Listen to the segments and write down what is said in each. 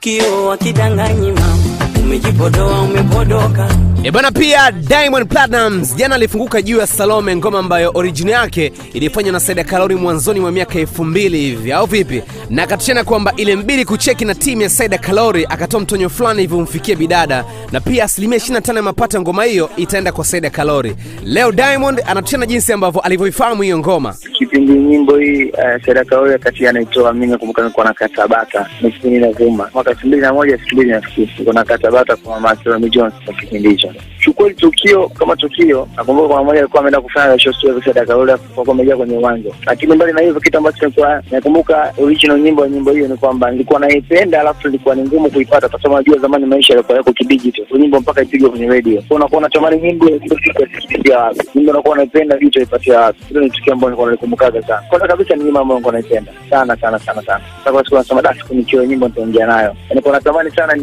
Kio wakidanganyi mama, umejipodoa umepodoka. E bana, pia Diamond Platnumz jana alifunguka juu ya Salome, ngoma ambayo origin yake ilifanywa na Saida Kalori mwanzoni mwa miaka 2000 hivi au vipi, na akatuchana kwamba ile mbili kucheki na timu ya Saida Kalori akatoa mtonyo fulani hivi umfikie bidada, na pia 25% ya mapato ya ngoma hiyo itaenda kwa Saida Kalori. Leo Diamond anatuchana jinsi ambavyo alivyoifahamu hiyo ngoma. Kipindi nyimbo hii Saida Kalori wakati anaitoa, mimi nakumbuka nilikuwa na katabata, ni kipindi na mwaka 2001 2002 nilikuwa na katabata kwa mama Salome Jones kwa kipindi hicho. Chukua tukio kama tukio, nakumbuka kwa mmoja alikuwa ameenda kufanya show studio Saida Kalori kwa kwa kwenye uwanja. Lakini mbali na hivyo, kitu ambacho nilikuwa nakumbuka original nyimbo hiyo ni kwamba nilikuwa naipenda, alafu ilikuwa ni ngumu kuipata kwa sababu unajua zamani maisha yalikuwa yako kidigital. Nyimbo mpaka ipigwe kwenye radio. Kwa unakuwa unatamani nyimbo ipigwe wapi? Nyimbo unakuwa unaipenda hiyo utaipatia wapi? Hilo ni tukio ambalo nilikuwa nalikumbukaga sana. Kwanza kabisa ni nyimbo ambayo nilikuwa naipenda sana sana sana sana. Sasa siku nasema da, siku nikiwa nyimbo nitaongea nayo. Nilikuwa natamani sana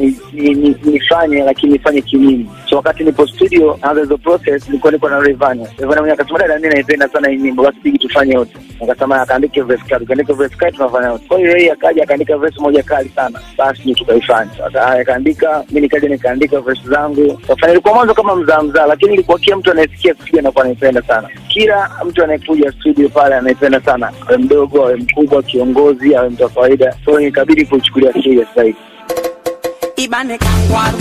nifanye, lakini nifanye kimimi. So wakati nipo studio anza the process, nilikuwa niko na Rayvanny. Rayvanny mwenyewe akasema dada, mimi naipenda sana hii nyimbo, basi pigi tufanye wote. Akasema akaandike verse kali, akaandika verse kali tunafanya wote. Kwa hiyo yeye akaja akaandika verse moja kali sana, basi ndio tukaifanya. Sasa akaandika, mimi nikaja nikaandika verse zangu. Kafanya ilikuwa mwanzo kama mzaa, lakini ilikuwa kila mtu anayesikia studio anakuwa anaipenda sana. Kila mtu anayekuja studio pale anaipenda sana, awe mdogo awe mkubwa, kiongozi awe mtu wa kawaida. So ikabidi kuichukulia serious zaidi. Ibane kangwaru,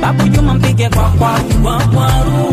Babu Juma mpige kwa kwaru, kwa kwaru.